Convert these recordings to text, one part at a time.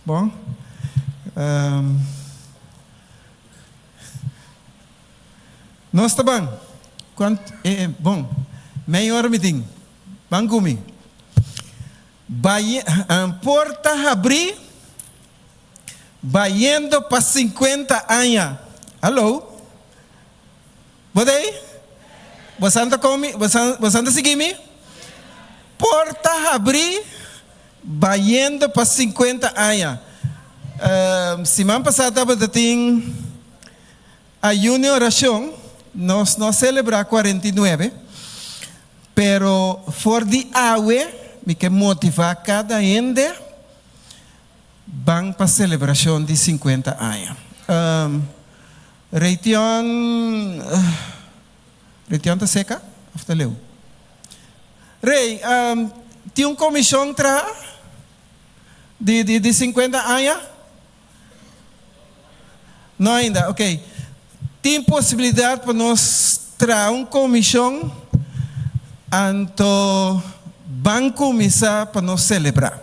Bon. Um, nos ta ban. Kuant, eh, eh, bon. Mei ora mi tin. Ban ku mi. Bai, um, porta habrí, bayendo pa 50 aña. Hallo? Bo ta ei? Bosan ta komi? Bosan, bosan ta sigui mi? Porta habrí bayendo pa 50 aña. Uh, siman pasá tabata tin ayuno i orashon. Nos no a selebrá 49, pero for di awe mi ke motivá kada hende ban pa selebrashon di 50 aña. Um, Raytheon Raytheon ta seka of ta leu? Rey, tin un komishon traha di di di 50 aña? No ainda, ok. Tin posibilidat pa nos traha un komishon anto ban kuminsá pa nos selebrá.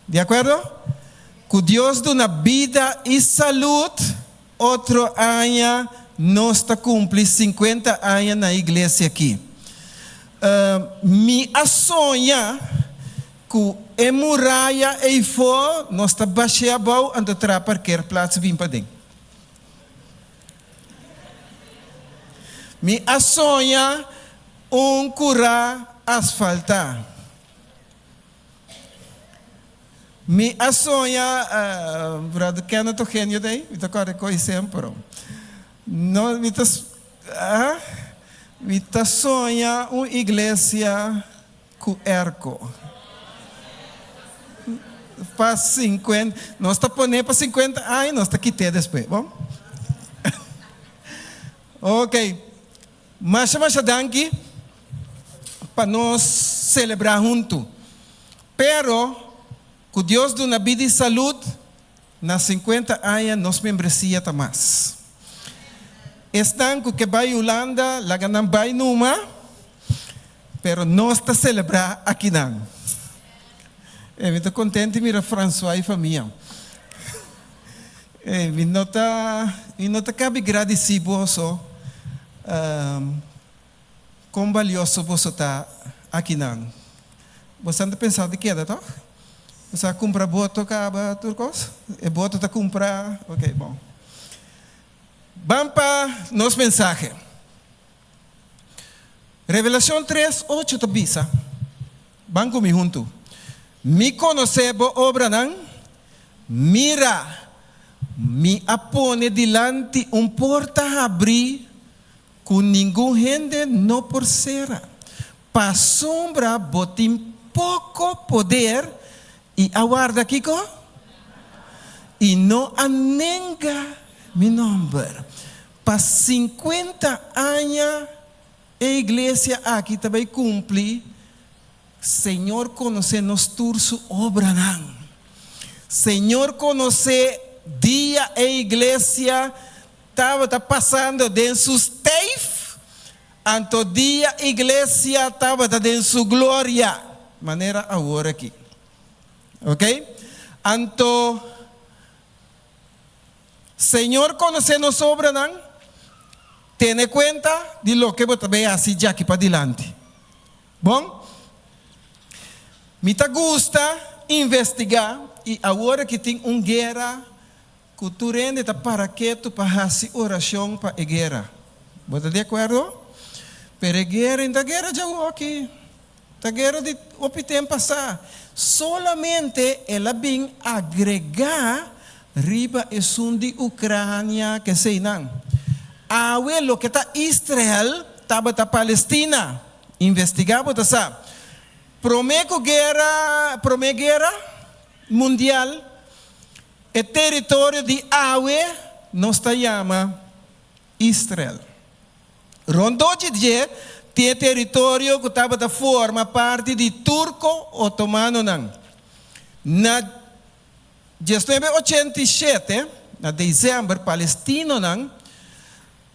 Di akuerdo? Ku Dios duna bida i salud, otro aña nos ta kumpli 50 aña na iglesia aki. Mi a soña ku e muraya eifó nos ta bash'é abou anto traha parkeerplaats bin paden. Mi a soña un kurá asfaltá. Mi a soña, Brother Kenneth Eugenio ta ei, mi ta kòrda e kos semper. No, mi ta, ah, mi ta soña un iglesia ku airco. Pa 50, nos ta pone pa 50 aña, nos ta kit'é despues, bon? Ok, masha masha danki pa nos selebrá huntu. Pero, ku Dios duna bida i salud, na 50 aña nos membresia ta mas. Esnan ku ke bai Hulanda, laga nan bai numa, pero nos ta selebrá akinan. E mi ta kontento mira Francois i famia. E mi no ta, mi no ta kabi gradisí boso Kon balioso boso ta akinan. Boso ta pensa di keda toch? Boso a kumpra boto kaba tur kos? E boto ta kumpra? Ok, bon. Ban pa nos mensahe. Revelashon 3, 8 ta bisa, ban ku mi huntu, Mi konosé bo obranan, mira, mi a pone dilanti un porta habrí Ku ningun hende no por sera. Pasobra bo tin poko poder i a warda kiko? I no a nenga mi nòmber. Pa 50 aña e iglesia aki ta bai kumpli, Señor konosé nos tur su obranan. Señor konosé dia e iglesia Tabata pasando den su stijf, anto dia iglesia tabata den su gloria, manera awor aki. Ok? Anto Señor conoce nos obranan, tene cuenta di loke bo ta bay haci djaki padilanti. Bon? Mi ta gusta investiga y awor aki tin un guera Ku tur hende ta para ketu pa hasi orashon pa e guera. Bo ta di akuerdo? Pero e guera no ta guera djawoki. Ta guera di hopi tempu pasá. Solamente el a bin agregá riba esun di Ukrania keseinan. Awe loke ta Israel tabata Palestina. Investigá bo ta sa. Promé ku guera, promé guera mundial. E teritorio di awe nos ta yama Israel. Rondó dje dje tin e teritorio ku tabata forma parti di Turko Otomanonan. Na 1987, na desèmber, palestinonan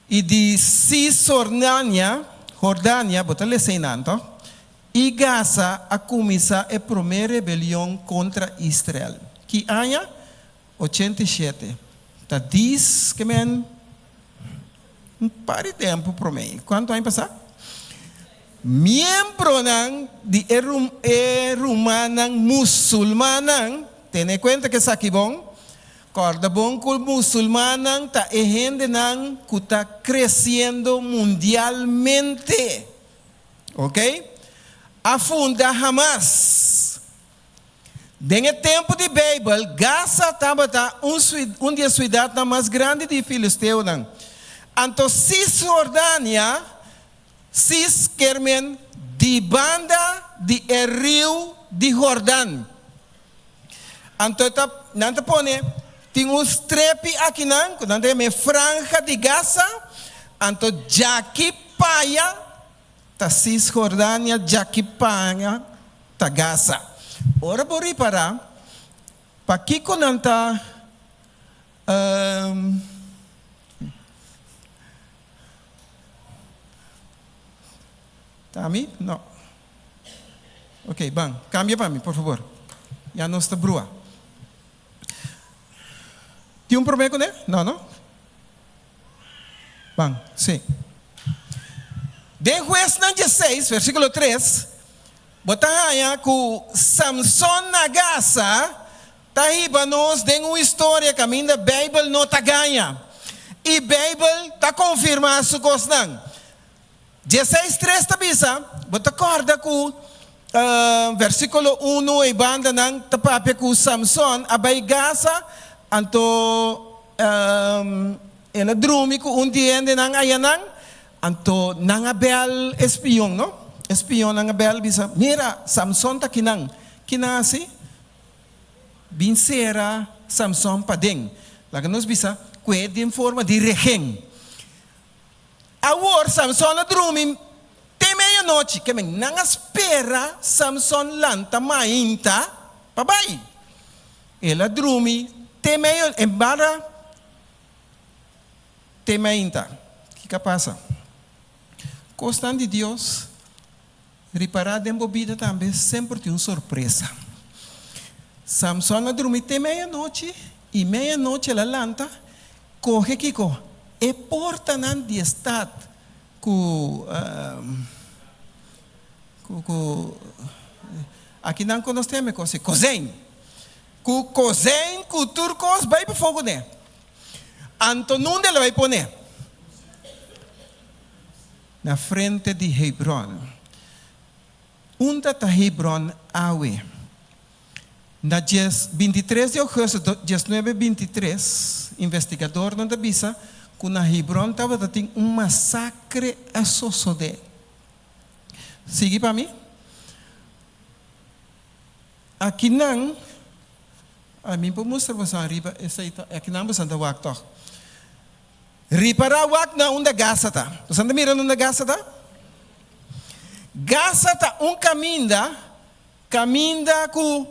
i di Cisjordania, Jordania, bo ta lesa einan tòg, i Gaza a kuminsá e promé rebelion kontra Israel. Ki aña? 87. Ta dis ke men un par di tempu promé. Kuantu aña pasá? Miembronan di e e rumannan musulmannan, tene kuenta ku esaki bon, kòrda bon ku musulmannan ta e hendenan ku ta kresiendo mundialmente, ok, a funda Hamas. Den e tempu di Beibel, Gaza tabata un un di e suidatnan mas grandi di e filisteonan. Anto Cisjordania, Cis kier men di banda di e riu di Hordan. Anto e ta, nan ta pone, tin un strepi akinan ku nan ta yama e franja di Gaza, anto djaki paya ta Cisjordania, djaki paya ta Gaza. Ora bo ripará, pakiko nan ta Ta mi? No. Ok, ban. Cambia pa mi, por favor. Ya nos ta brua. Tin un prome kuné? No, no? Ban, sí. Den Huesnan dieseis, versíkulo tres, bo ta haña ku Samson na Gaza Ta hiba nos den un historia kaminda Beibel no ta gaña i Beibel ta konfirmá su kosnan. Dieseis tres ta bisa, Bo ta kòrda ku versíkulo unu ei bandanan ta papia ku Samson a bai Gaza, anto el a drumi ku un di hendenan ayanan, anto nan a bèl e spion, no? E spionnan a bèl bisa, Mira, Samson ta kinan. Kinan hasi? Bin sera Samson paden. Laga nos bisa ku e den forma di rehen. Awor Samson a drumi te medianochi. Ke men nan a spera Samson lanta mainta pa bai. El a drumi te medio, en bara te mainta. Kiko a pasa? Kosnan di Dios. Ripará den bo bida tambe semper tin un sorpresa. Samson a drumi te meianochi i meianochi el a lanta kohe kiko? E portanan di e stat ku ku ku aki nan konos teme kos e kozein. Ku kozein ku tur kos bai pafó kuné. Anto nunde el a bai pone? Na frente di Hebron. Unda ta Hebron awe? Na dies bintitres di augustus diesnuebe bintitres, investigadornan ta bisa ku na Hebron tabata tin un masakre a sosodé. Sigui pa mi. Akinan, ami por mustra boso ariba esei ta, akinan boso ta wak tòg. Ripará wak na unda Gaza ta. Boso ta mira unda Gaza ta? Gaza ta un kaminda, kaminda ku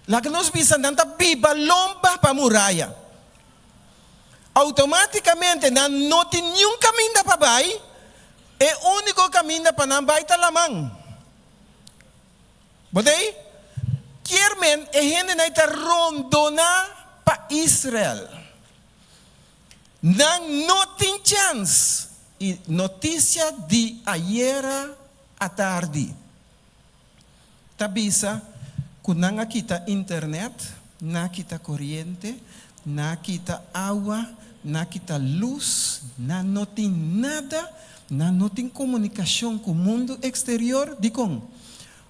laga nos bisa nan ta biba lomba pa muraya. Outomátikamente nan no tin niun kaminda pa bai, e úniko kaminda pa nan bai ta laman. Bo ta ei? Kier men e hendenan ei ta rondoná pa Israel. Nan no tin chèns. I notisia di ayera atardi ta bisa ku nan a kita internet, nan a kita koriente, nan a kita awa, nan a kita lus, nan no tin nada, nan no tin komunikashon ku mundu eksterior. Dikon?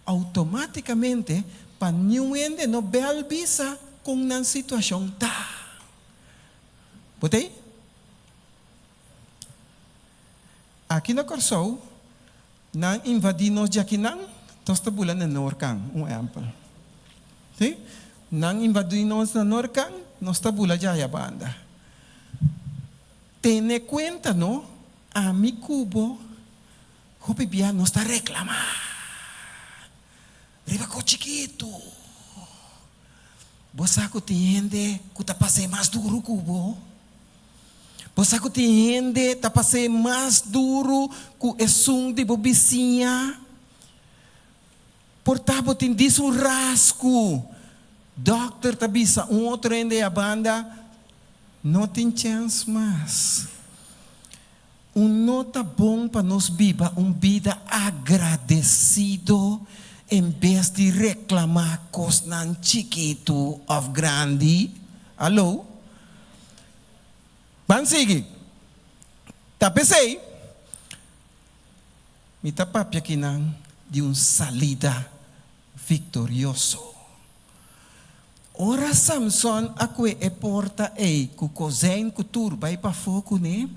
Outomátikamente pa niun hende no bèl bisa kon nan situashon ta. Bo ta ei? Aki na Kòrsou, nan invadí nos djakinan, nos ta bula na Noorkan, un ehèmpel. Sí? Nan invadí nos na Noorkan, nos ta bula djaya banda. Tene kuenta no, ami ku bo, hopi bia nos ta reklamá riba kos chikitu. Bo sa ku tin hende ku ta pas'é mas duru ku bo? Bo sa ku tin hende ta pas'é mas duru ku esun di bo bisiña? Por ta bo tin dis un rasku. Dòkter ta bisa un otro hende a banda, No tin chèns mas. Un no ta bon pa nos biba un bida agradesido en bes di reklamá kosnan chikitu òf grandi? Alo? Ban sigui. Ta p'esei mi ta papia kinan di un salida viktorioso. Ora Samson a kue e porta ei ku kozijn ku tur bai pafó kuné,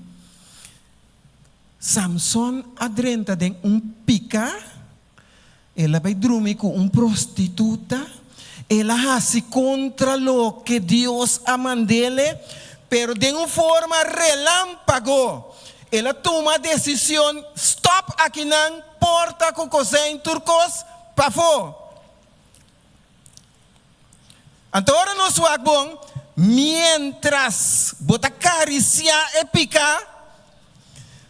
Samson a drenta den un pika, el a bai drumi ku un prostituta, el a hasi kontra loke Dios a mand'ele, pero den un forma relámpago el a tuma desishon, Stòp akinan, porta ku kozijn tur kos pafó. Anto ora nos wak bon, miéntras bo ta karisiá e piká,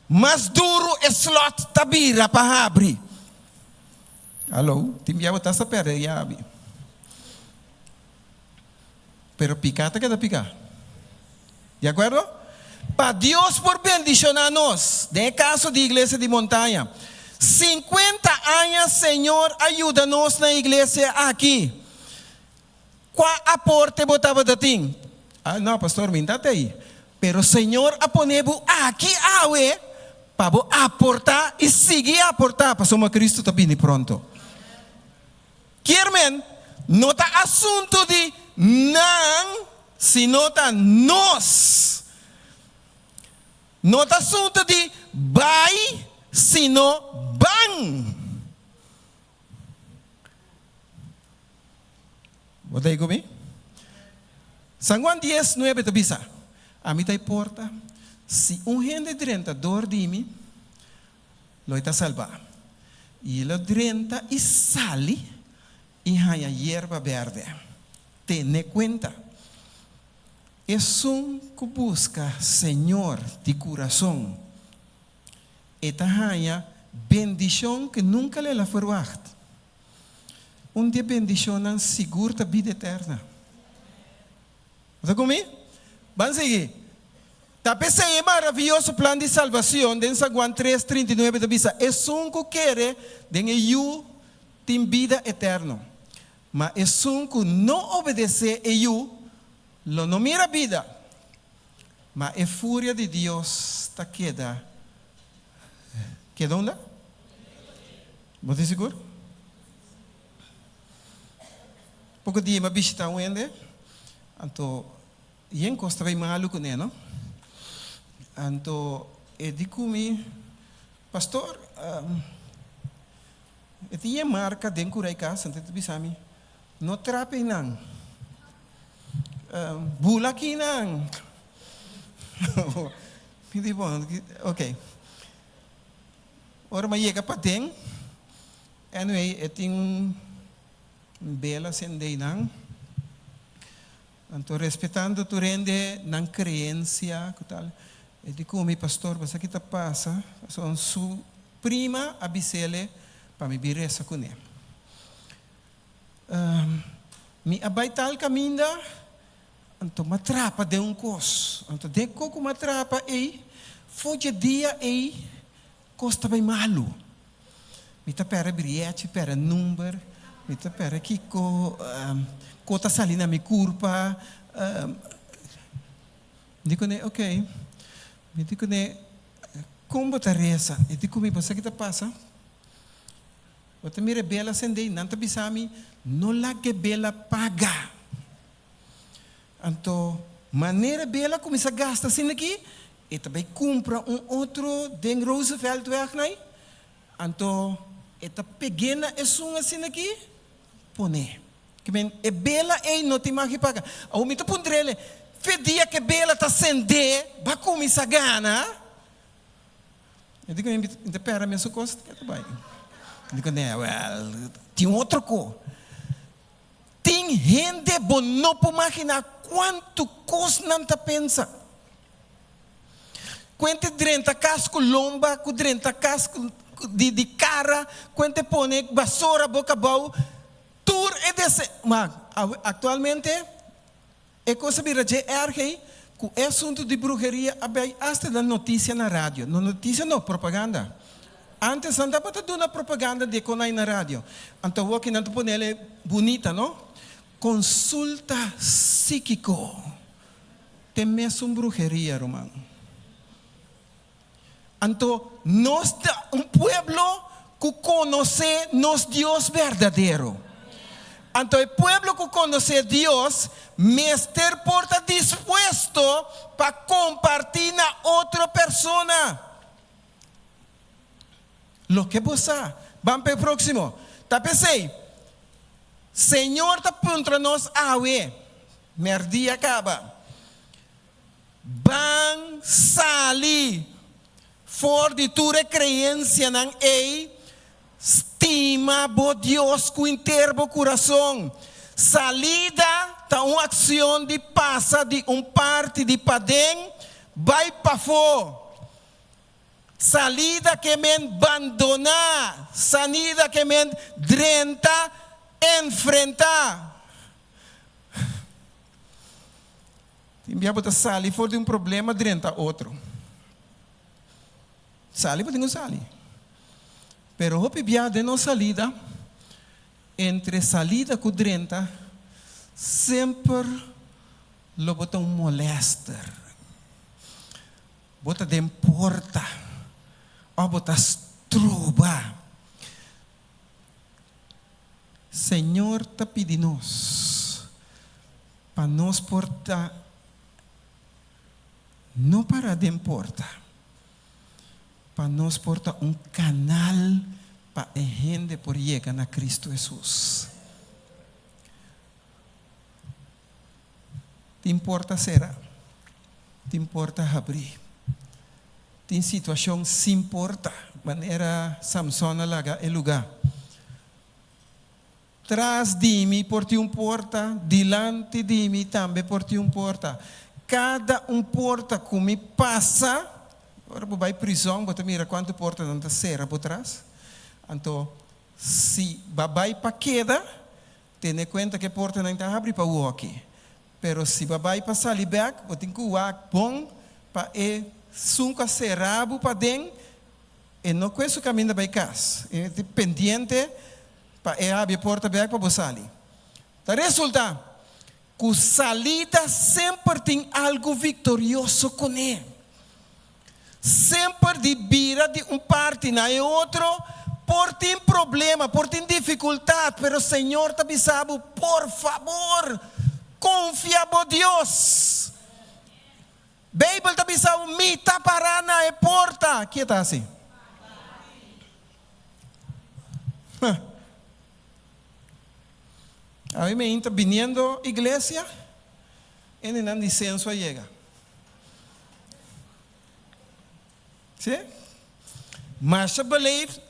mas duru e slòt ta bira pa habri. Alo, tin bia bo ta sa pèrdè e yabi. Pero piká ta keda piká. Di akuerdo? Pa Dios por bendishoná nos, den e kaso di Iglesia di Montaña, sinkuenta aña Señor a yuda nos na iglesia aki. Kua aporte bo tabata tin? Ah, no, pastor, mi no ta ei. Pero Señor a pone bo aki awe pa bo aportá i sigui aportá, pasobra Cristo ta bini pronto. Kier men, no ta asuntu di nan, sino ta nos. No ta asuntu di bai, sino ban. Bo ta ei ku mi? San Juan dies, nuebe ta bisa, Ami ta e porta, si un hende drenta dor di mi, Lo e ta salbá. I lo drenta i sali i haña yerba bèrdè. Tene kuenta, esun ku buska Señor di kurason, e ta haña bendishon ku nunka lo el a ferwagt. Un di e bendishonnan sigur ta bida eterna. Bo ta ku mi? Ban sigui. Ta p'esei e maravioso plan di salbacion den San Juan tres, 39 ta bisa, Esun cu kere den e Yu tin bida eterno, ma esun cu no obedece e Yu lo no mira bida, ma e furia di Dios ta keda. Keda unda? Bo tin sigur? Poko dia mi a bishita un hende, anto yen kos ta bai malu kuné, no? Anto e di ku mi, Pastor, e tin yen marka den kurai kas, anto e ta bisa mi, No trap einan, bula akinan. Mi di, Bon, ok. Ora mi a yega paden, anyway, e tin un bela sende einan. Anto respetando tur hende nan creencia cu tal. E di cu mi, Pastor, bo sa ki ta pasa? Pasobra su prima a bisele pa mi bin reza cune. Mi a bay tal caminda, anto m'a trapa den un cos. Anto den co cu m'a trapa ey, for dje dia ey Kos ta bai malu. Mi ta pèrdè biriechi, pèrdè number, mi ta pèrdè kiko, ko ta sali na mi kurpa. Mi di kuné, ok. Mi di kuné, kon bo ta resa? E di ku mi, bo sa ki ta pasa? Bo ta mira e bela sendé i nan ta bisa mi, no laga e bela paga. Anto, manera e bela kuminsá gasta asina aki, E ta bai kumpra un otro den Rooseveltweg nai, anto e ta peg'é na esun asina aki, pon'é. Ke men, e bela ei no tin mag di paga. Awor mi ta puntr'el, Fe dia ku e bela ta sendé, bo a kuminsá gana? E di ku mi, Mi ta pèrdè mesun kos ke ta bai. Mi di ku, Nè, wèl, tin otro ko. Tin hende bo no por maginá kuantu kos nan ta pensa. Kuente drenta kas ku lomba, ku drenta kas di kara, kuente pone basora boka abou. Tur e dese, ma aktualmente e kos a bira dje erg ei ku e asuntu di bruheria a bai asta na notisia na radio. No notisia no, propaganda. Antes nan tabata duna propaganda di e konai na radio. Anto awor ki nan ta pone el bunita no. Konsulta síkiko. Te mesun bruheria ruman. Anto nos ta un pueblo ku konosé nos Dios berdadero. Anto e pueblo ku konosé Dios mester por ta dispuesto pa kompartí na otro persona loke bo sa. Ban pa e próksimo. Ta p'esei, Señor ta puntra nos awe, mèrdia kaba. Ban sali for di tur e creencianan ei, stima bo Dios cu henter bo curason. Salida ta un accion di pasa di un parti di paden bai pafó. Salida ke men bandoná, sanida ke men drenta, enfrentá. Tin bia bo ta sali for di un problema drenta otro. Sali bo tin ku sali. Pero hopi bia den nos salida, entre salida ku drenta, semper lo bo ta un molèster. Bo ta den porta òf bo ta stroba. Señor ta pidi nos pa nos por ta no para den porta, pa nos por ta un kanal pa e hende por yega na Cristo Hesus. Tin porta sera, tin porta habrí. Tin situashon sin porta, manera Samson a laga e lugá. Tras di mi por tin un porta, dilanti di mi tambe por tin un porta. Kada un porta ku mi pasa, ora bo bai prizòn bo ta mira kuantu portanan ta sera bo tras. Anto si bo a bai pa keda, Tene kuenta ku e portanan ta habri pa woki, pero si bo a bai pa sali bèk, bo tin ku wak bon pa e sun ku a sera bo paden e no kue su kaminda bai kas. E ta pendiente pa e habri e porta bèk pa bo sali. Ta resulta ku salida semper tin algu viktorioso kuné. Semper di bira di un parti na e otro por tin problema, por tin dificultad, pero Señor ta bisa bo, por fabor, confia bo Dios. Bijbel ta bisa bo, mi ta para na e porta. Kie ta haci? Awe mi ainda ta biniendo iglesia, Hendenan di senso a yega. Sí? Masha beleefd,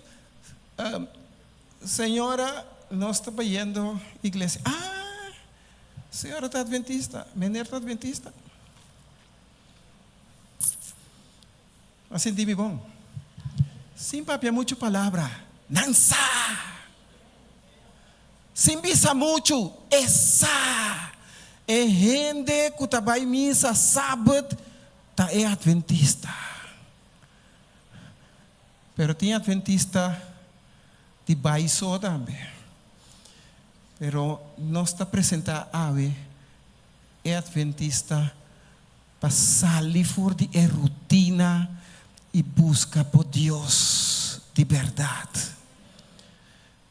Señora, nos ta bayendo iglesia. Ah, señora ta adventista, meneer ta adventista. A sinti mi bon. Sin papia muchu palabra, nan sa. Sin bisa muchu, e sa. E hende ku ta bai misa sabat ta e adventista. Pero tin adventista di bai so tambe. Pero nos ta presentá awe e adventista pa sali for di e rutina i buska bo Dios di bèrdat.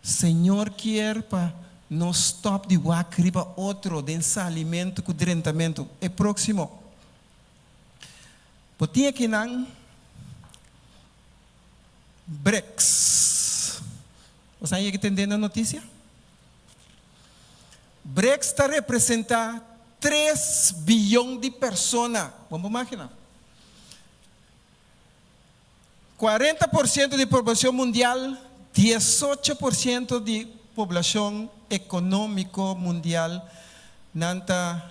Señor kier pa nos stop di wak riba otro den salimentu ku drentamentu. E próksimo. Bo tin akinan BRICS. Bo sa yega tende na notisia? BRICS ta representá tres biyon di persona. Bo por magina? 40% di poblacion mundial, 18% di poblacion economico mundial, nan ta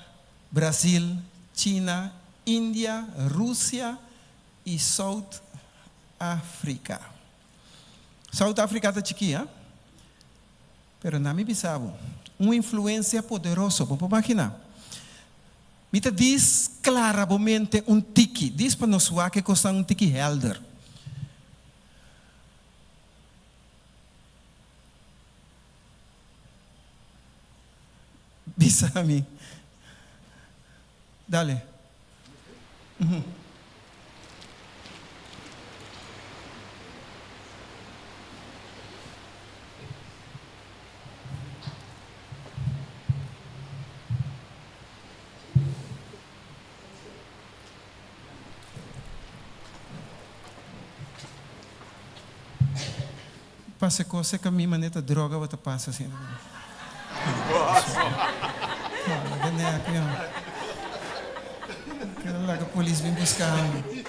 Brasil, China, India, Rusia y South Africa. South Africa ta chiki, ha? Pero na mi bisa bo, un influensia poderoso, bo por maginá. Mi ta dis klara bo mente un tiki, dis pa nos wak e kosnan un tiki hèlder. Bisa mi. Dale. Pasa cos e camí manera ta droga bo ta pasa asina. Laga nek mi ho. Keda laga polis bin busca mi.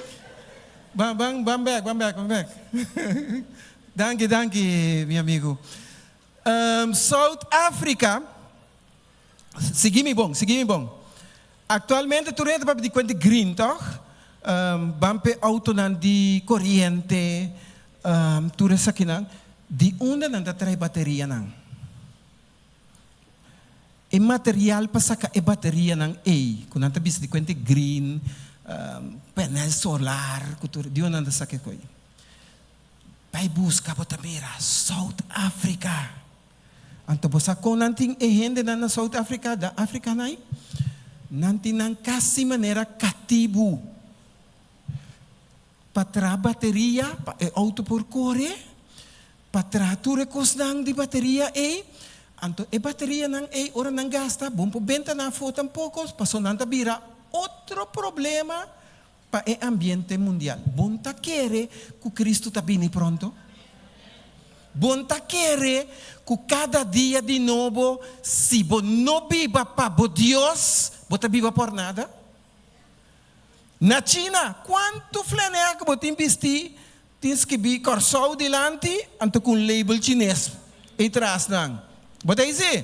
Ban ban ban bek ban bek ban bek. Danki danki mi amigo. South Africa Sigui mi bon, sigui mi bon. Actualmente tur hende ta papia di cuenta green, toch? Ban p'e autonan di coriente, tur esakinan. Di unda nan ta trae baterianan? E material pa saca e baterianan ey, cu nan ta bisa di cuenta green, panel solar, cu tur, di unda nan ta saca e coy? Bay busca bo ta mira South Africa. Anto bo sa kon nan tin e hendenan na South Africa, da Afrikanan ei? Nan tin nan kasi manera katibu pa traha bateria pa e outo por kore, pa traha tur e kosnan di bateria ei. Anto e baterianan ei ora nan gasta bo no por benta nan afó tampoko pasobra nan ta bira otro problema pa e ambiente mundial. Bo no ta kere ku Kristu ta bini pronto? Bo no ta kere ku kada dia di nobo si bo no biba pa bo Dios, bo ta biba por nada? Na China, kuantu flenèk bo tin bistí tin skibí Kòrsou dilanti anto ku un label chines ei tras nan? Bo ta hisi?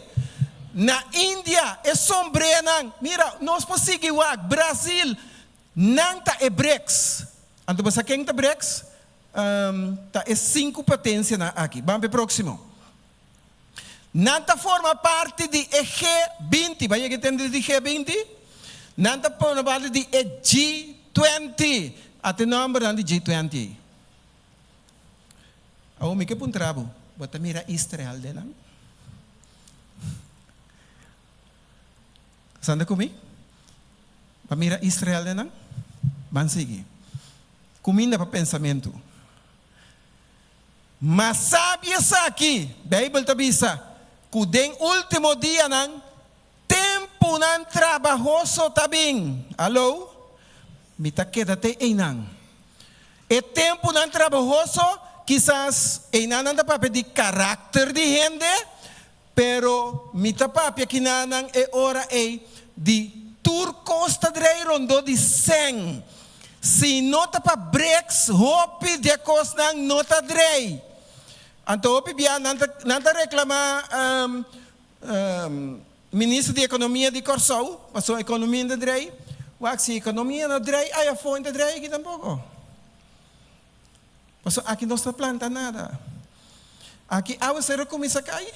Na India, e sombrénan, mira, nos por sigui wak, Brazil, Nan ta e BRICS. Anto bo sa ken ta BRICS? Ta e sinku potensianan aki. Ban pa e próksimo. Nan ta forma parti di e G 20. Bo a yega tende di G 20? Nan ta forma parti di e G 20. Ata e nòmbernan di G 20 ei. Awor mi ke puntra bo, bo ta mira Israel den nan? Santa ku mi? Pa mira Israel den nan? Ban sigui. Kuminda pa pensamentu. Ma sabi esaki, Beibel ta bisa ku den último dianan tempunan trabahoso ta bin. Aló? Mi ta keda te einan. E tempunan trabahoso, kisas einan nan ta papia di karakter di hende, Pero mi ta papia kinanan e ora ei di tur kos ta drei rondó di sèn. Si no ta pa breks hopi di e kosnan no ta drei. Anto hopi bia nan ta nan ta reklamá minister di ekonomia di Kòrsou pasobra ekonomia no ta drei. Wak si ekonomia no drei ai afó no ta drei aki tampoko. Pasobra aki nos ta planta nada. Aki awaseru kuminsá kai,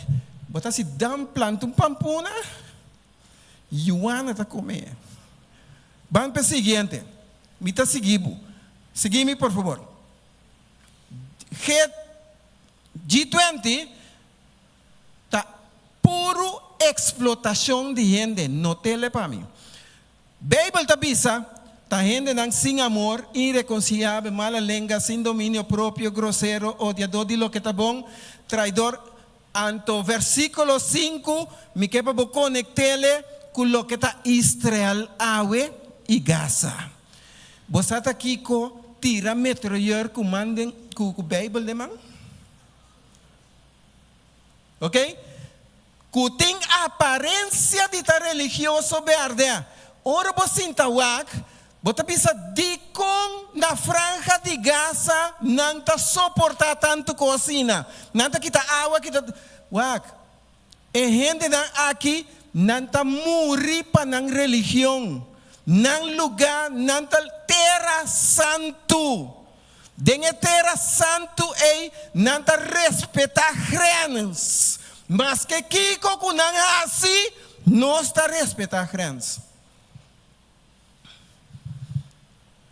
bo ta hasi dam planta un pampuna, yuana ta kome. Ban pa e siguiente. Mi ta sigui bo. Sigui mi por fabor. G, G20 ta puru eksplotashon di hende, no tele pa mi. Beibel ta bisa, Ta hendenan sin amor, irekonsiabel, mala lenga, sin dominio propio, grosero, odiadó di loke ta bon, traidor. Anto versíkulo sinku, mi ke pa bo konekt'ele ku loke ta Israel awe i Gaza. Bo sa ta kiko tira metrayeur ku man den ku Beibel den man? Ok? Ku tin aparensia di ta religioso bèrdè. Ora bo sinta wak, bo ta bisa dikon na Franja di Gaza nan ta soportá tantu kos asina. Nan ta kita awa, kita. Wak, e hendenan aki nan ta muri pa nan religion. Nan lugá, nan ta tera santu. Den e tera santu ei nan ta respetá grens. Maske kiko ku nan hasi, nos ta respetá grens.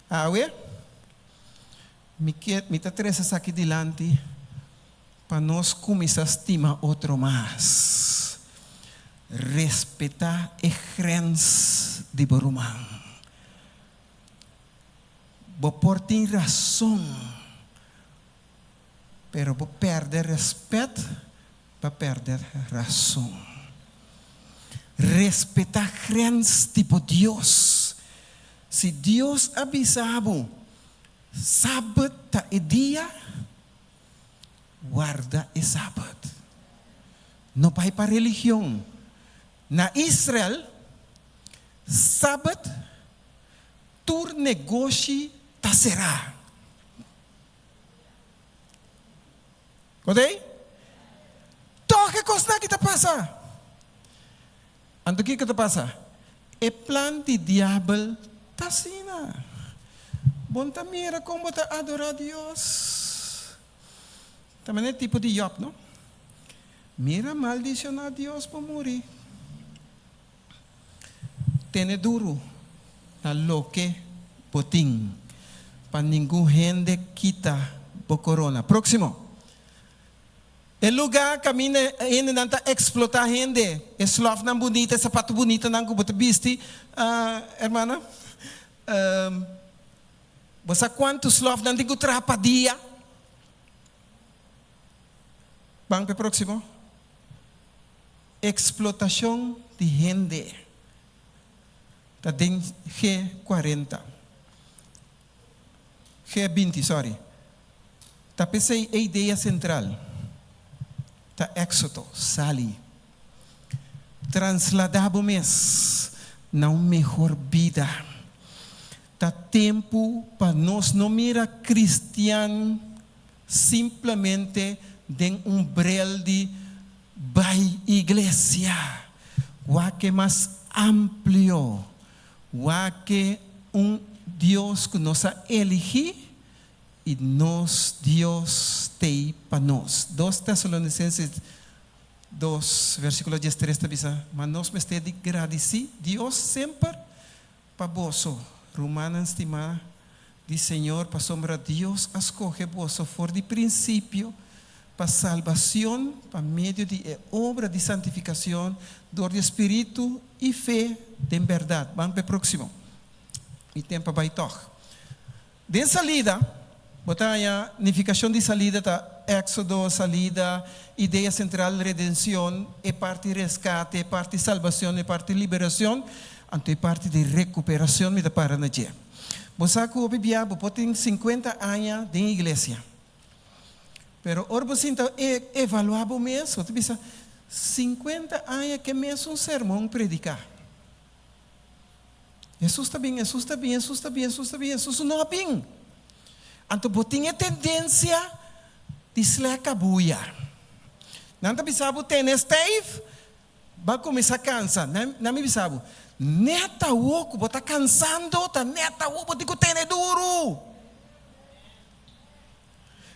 Awe, mi ke, mi ta trese esaki dilanti pa nos kuminsá stima otro mas. Respetá e grens di bo ruman. Bo por tin rason, pero bo pèrdè rèspèt pa pèrdè rason. Respetá grens di bo Dios. Si Dios a bisa bo, Sabat ta e dia, warda e sabat. No bai pa religion. Na Israel, sabat tur negoshi ta será. Kote? Tòg e kosnan aki ta pasa. Anto kiko ta pasa? E plan di diabel ta asina. Bo no ta mira kon bo ta adorá Dios. Ta manera tipo di Jòb, no? Mira maldishoná Dios bo muri. Tene duru na loke bo tin, pa ningun hende kita bo korona. Próksimo. E lugá kaminda hendenan ta eksplotá hende, e slòfnan bunita, e sapatu bunitanan ku bo ta bisti, hermana, bo sa kuantu slòf nan tin ku traha pa dia? Ban pa e próksimo. Eksplotashon di hende ta den G kuarenta, G binti, sorry. Ta p'esei e idea sentral ta Éksodo, sali. Transladá bo mes na un mehor bida. Ta tempu pa nos no mira kristian simplemente den un brel di Bai iglesia, wak e mas amplio, wak e un Dios ku nos a eligí i nos Dios t'ei pa nos. Dos Tesalonicenses dos, versíkulo diestres ta bisa, Ma nos mester di gradisí Dios semper Pa boso, rumannan stimá di Señor, pasobra Dios a skohe boso for di prinsipio pa salbacion pa medio di e obra di santificacion dor di e Spiritu i fe den berdad. Ban pa e próximo. Mi temp a bai tog. Den salida, bo ta haña nificacion di salida ta éxodo, salida, idea central redencion, e parti rescate, e parti salbacion, e parti liberacion, anto e parti di recuperacion mi ta para na dje. Bo sa cu hopi bia bo por tin cincuenta aña den iglesia, pero ora bo sinta evalua bo mes, bo ta bisa, cincuenta aña ke mesun sermon predica? Hesus ta bin, Hesus ta bin, Hesus ta bin, Hesus ta bin, Hesus no a bin. Anto bo tin e tendensia di slèk kabuya. Nan ta bisa bo tene stijf, bo a kuminsá kansa. Nan mi bisa bo, nèt awor ku bo ta kansando, ta nèt awor bo tin ku tene duru.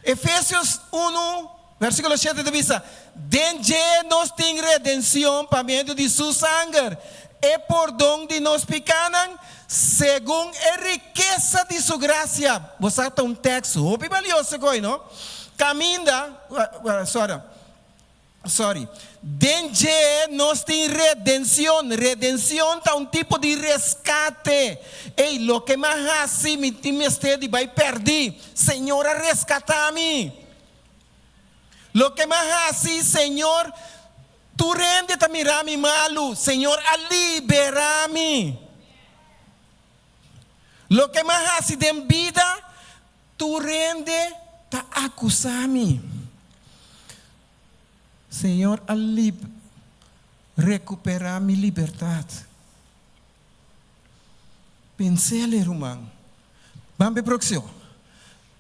Efesios unu, versíkulo shete ta bisa, Den dje nos tin redenshon pa medio di Su sanger, e pordon di nos pikánan, segun e rikesa di Su grasia. Bo sa ta un tekst hopi balioso koe, no? Kaminda, sorry. Sorry. Den dje nos tin redencion. Redencion ta un tipo di rescate. Ey, loke mi a haci, mi tin mester di bay perdi. Señor a rescata mi. Loke mi a haci, Señor, tur hende ta mira mi malu. Señor a libera mi. Loke mi a haci den bida, tur hende ta acusa mi. Señor a lib recuperá mi libertad. Pensele, ruman. Ban p'e próximo.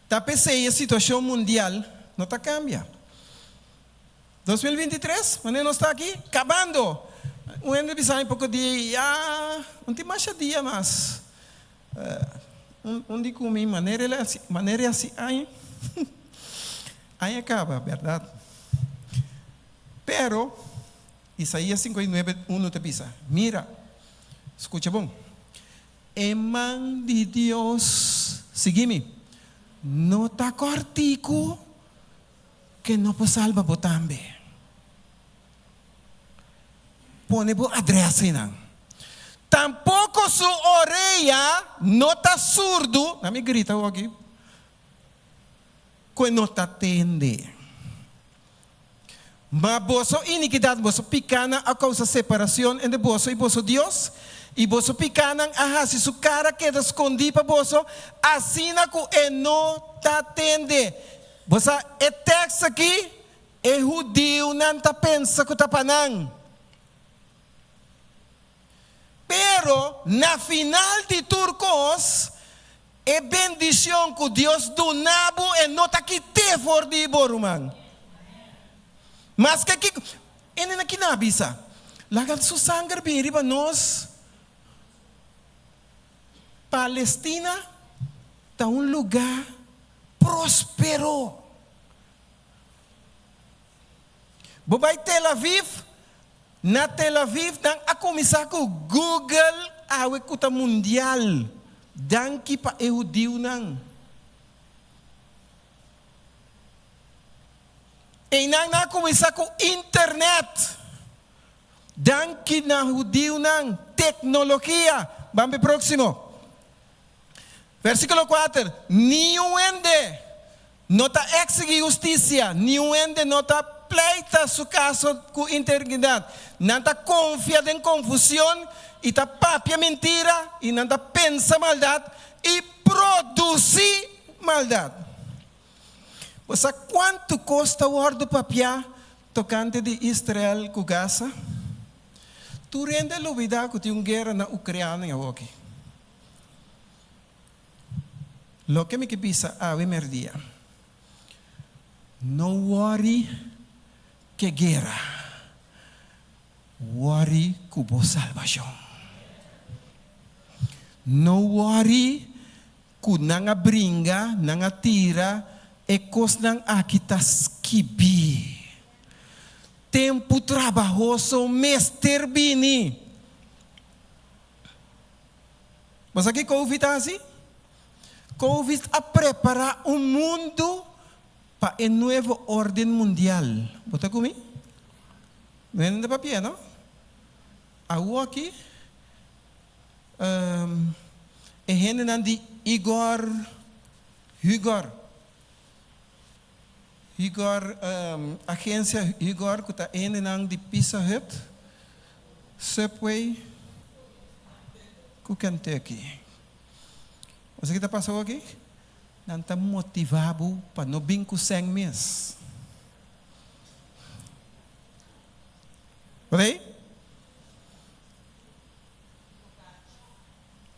Ta p'esei e situacion mundial no ta cambia. 2023, manera nos ta aki, cabando. Un hende bisa mi poco dia, ya, no tin masha dia mas. Un di cu mi manera el a haci, manera e haci aña. Aña caba, berdad. Pero, Isaías 59, 1 ta bisa, Mira, skucha bon, e man di Dios, sigui mi, no ta kòrtiku ke no por salba bo tambe. Pone bo adrès einan. Tampoko su orea no ta surdu, na mi grita awor aki, ku e no ta tende. Ma boso inikidat, boso pikánan a kousa separashon entre boso i boso Dios, i boso pikánan a hasi su kara keda skondí pa boso, asina ku e no ta tende. Bo sa, e tèks akí, e hudiunan ta pensa ku ta pa nan. Pero, na final di tur kos, e bendishon ku Dios duna bo, e no ta kit'é for di bo, ruman. Maske kiko, e nena kina a bisa, Laga su sanger bini riba nos. Palestina ta un lugá próspero. Bo bai Tel Aviv, na Tel Aviv nan a kuminsá ku Google awe ku ta mundial. Danki pa e hudiunan. Einan nan a kuminsá ku internet. Danki na hudiunan, teknologia. Ban pa e próksimo. Versíkulo kuater, Niun hende no ta eksigí hustisia, niun hende no ta pleita su kaso ku integridat. Nan ta konfia den konfusion i ta papia mintira, i nan ta pensa maldat i produsí maldat. Bo sa kuantu kos ta wòrdu papiá tokante di Israel ku Gaza? Tur hende a lubidá ku tin un guera na Ukreania awoki. Loke mi ke bisa awe merdia, no wòri ke guera, wòri ku bo salbashon. No wòri ku nan a bringa, nan a tira, e kosnan aki ta skibí. Tempu trabahoso mester bini. Bo sa ki Covid a hasi? Covid a prepara un mundu pa e nuevo orden mundial. Bo ta ku mi? No hende ta papia, no? Awoki e hendenan di Igor, Hugor, Hugor, agencia Hugor ku ta hendenan di Pizza Hut, Subway ku Kentucky. Bo sa ki ta pasa awoki? Nan ta motiva bo pa no bin ku sèn mes. Bo ta ei?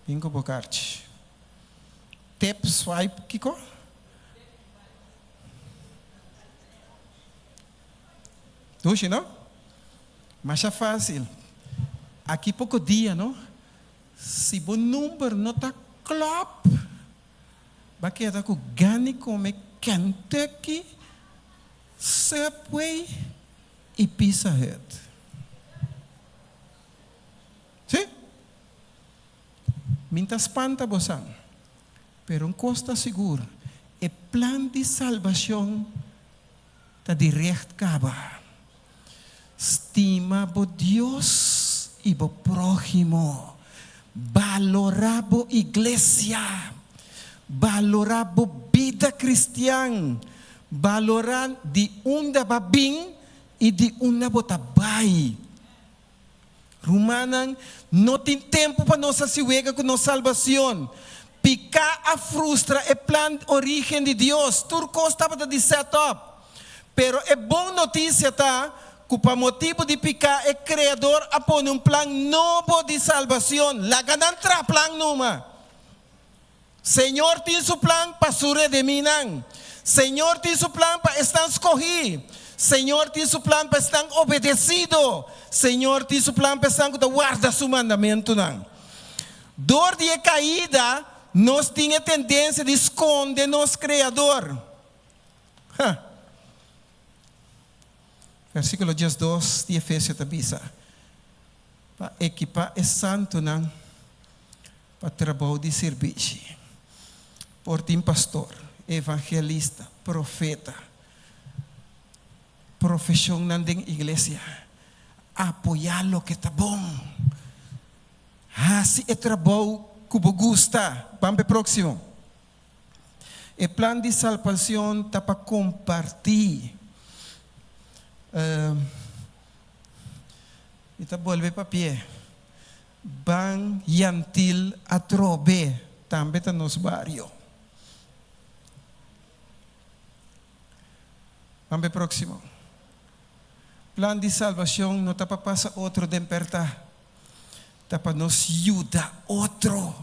Bin ku bo karchi. Tip, swipe, kiko? Dushi no? Masha fácil. Aki poko dia no, si bo number no ta klòp, bo a keda ku gana di kome Kentucky, Subway i Pizza Hut. Sí? Mi ta spanta bosan. Pero un kos ta sigur, e plan di salbashon ta di recht kaba. Stima bo Dios i bo próhimo. Balorá bo iglesia. Balorá bo bida kristian. Balorá di unda bo a bin i di unda bo ta bai. Rumannan, no tin tempu pa nos hasi wega ku nos salbacion. Piká a frustra e plan origen di Dios. Tur kos tabata di set up. Pero e bon notisia ta ku pa motibu di piká e Kreador a pone un plan nobo di salbacion. Laga nan traha plan numa. Señor tin su plan pa su redemínan. Señor tin su plan pa esnan skohí. Señor tin su plan pa esnan obedesido. Señor tin su plan pa esnan ku ta warda su mandamentunan. Dor di e kaida, nos tin e tendensia di skonde nos Kreador. Ha! Versíkulo 12 di Efesio ta bisa, Pa ekipá e santunan pa trabou di sirbishi. Por tin pastor, evangelista, profeta, profeshonnan den iglesia. Apoyá loke ta bon. Hasi e trabou ku bo gusta. Ban p'e próksimo. E plan di salbacion ta pa comparti. Mi ta bolbe papia. Ban Yantil atrobe tambe ta nos bario. Ban p'e proximo. Plan di salbacion no ta pa pasa otro den perta. Ta pa nos yuda otro.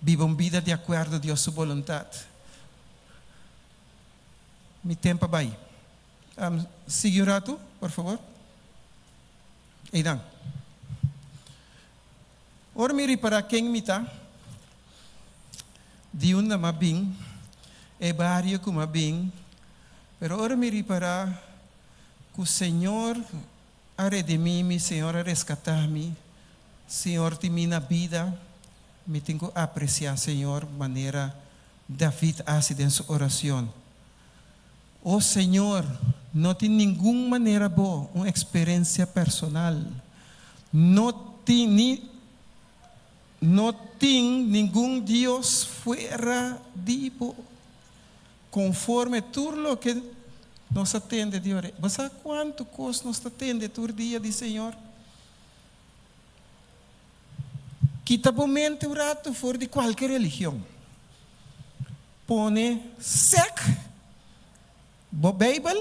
Biba un bida di akuerdo Dios su boluntat. Mi temp a bai. Sigui un ratu, por fabor. Einan. Ora mi ripará ken mi ta, di unda m'a bin, e bario ku m'a bin, pero ora mi ripará ku Señor a redimí mi, Señor a reskatá mi, Señor tin mi na bida, mi tin ku apresiá Señor manera David a hasi den su oracion, O Señor, no tin ningun manera bo un experencia personal, no tin ni no tin ningun Dios fuera di bo. Conforme tur loke nos a tende di ore. Bo sa cuantu cos nos ta tende tur dia di Señor? Kita bo mente un ratu for di kualke religion. Pone sek bo Beibel,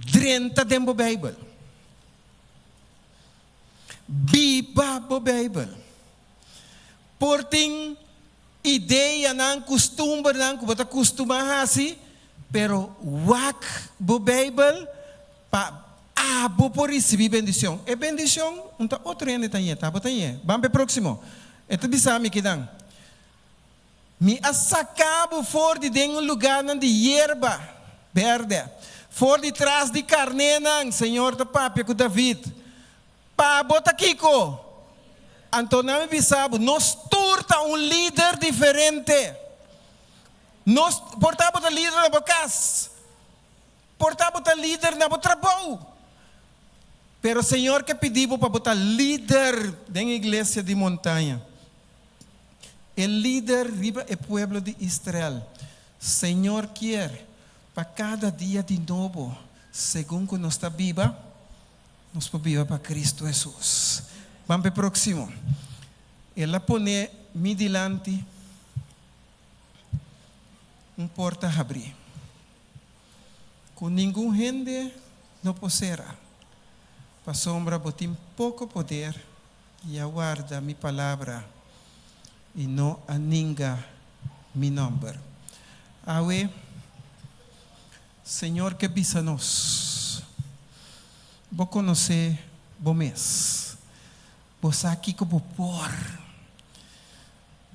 drenta den bo Beibel. Biba bo Beibel. Por tin ideanan, kustumbernan ku bo ta kustumá hasi, pero wak bo Beibel Pa abo por ricibi bendicion. E bendicion un ta otro hende ta ñe, ta abo ta ñe. Ban p'e proximo. E ta bisa mi kinan, Mi a saca bo for di den un lugarnan di yerba berde, for di tras di carnénan, Señor ta papia cu David. Pa bo ta kico? Anto nan mi bisa bo, nos tur ta un lider diferente. Nos, por ta bo ta lider na bo cas. Por ta bo ta lider na bo trabou, pero Señor ke pidi bo pa bo ta lider den iglesia di Montaña. E lider riba e pueblo di Israel. Señor kier pa kada dia di nobo, segun ku nos ta biba, nos por biba pa Cristo Hesus. Ban pa e proximo. El a pone mi dilanti un porta habri. Ku ningun hende no por sera, pasobra bo tin poko poder i a warda mi palabra i no a ninga mi nòmber. Awe, Señor ke bisa nos, Bo konosé bo mes, bo sa kiko bo por,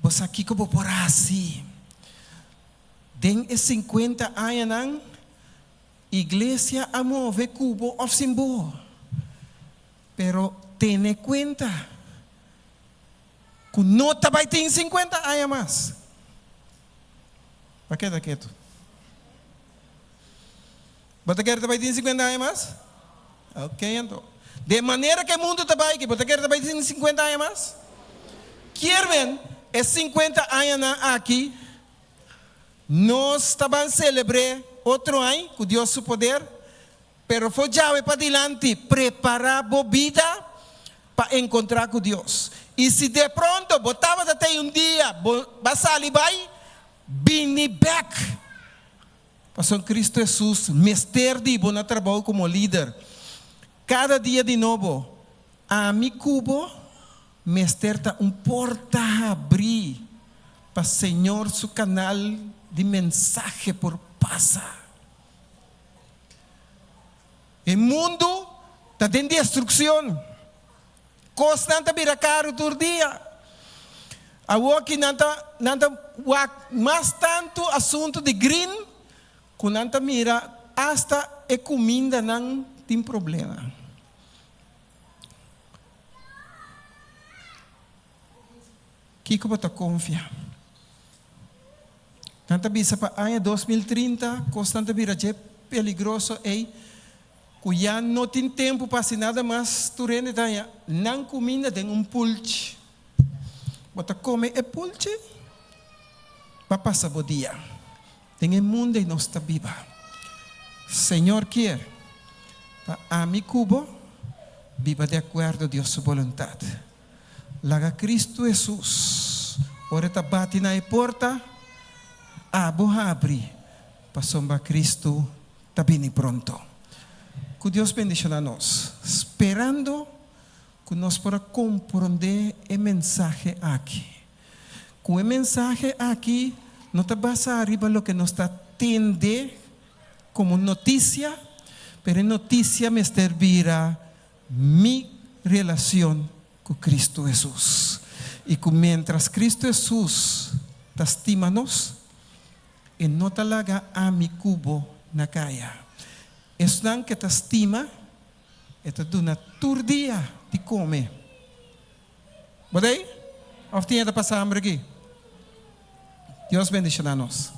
bo sa kiko bo por hasi. Den e sinkuenta añanan, iglesia a move ku bo òf sin bo. Pero tene kuenta ku no ta bai tin sinkuenta aña mas. Bo a keda ketu. Bo ta kere ta bai tin sinkuenta aña mas? Ok anto. Den manera ku e mundu ta bai aki, bo ta kere ta bai tin sinkuenta aña mas? Kier men e sinkuenta añanan aki nos ta ban selebr'é otro añ ku Dios su poder, pero for djawe padilanti prepará bo bida pa enkontrá ku Dios. I si de pronto bo tabata tei un dia bo ba sali bai, bini bèk. Pasobra Cristo Hesus mester di bo na trabou komo lider. Kada dia di nobo, ami ku bo mester ta un porta habrí pa Señor su kanal di mensahe por pasa. E mundu ta den destrukshon. Kosnan ta bira karu tur dia. Awoki nan ta nan ta wak mas tantu asuntu di green. Ku nan ta mira asta e kumindanan tin problema. Kiko bo ta konfia? Nan ta bisa pa aña 2030 kosnan ta bira dje peligroso ei ku ya no tin tempu pa hasi nada mas, tur hende ta haña nan kuminda den un pulchi. Bo ta kome e pulchi pa pasa bo dia. Den e mundu ei nos ta biba. Señor kier pa ami ku bo biba di akuerdo Dios su boluntat. Laga Cristo Hesus, ora e ta bati na e porta, abo habri, pasobra Cristo ta bini pronto. Ku Dios bendiciona nos, sperando ku nos por a komprondé e mensahe aki. Ku e mensahe aki no ta basá riba loke nos ta tende komo notisia, pero e notisia mester bira Mi relacion cu Cristo Hesus. Y cu mientras Cristo Hesus ta stima nos, E no ta laga ami cu bo na caya. Esnan cu E ta stima, E ta duna tur dia di come. Bo ta ey? Of tin e ta pasa hamber aki? Dios bendiciona nos.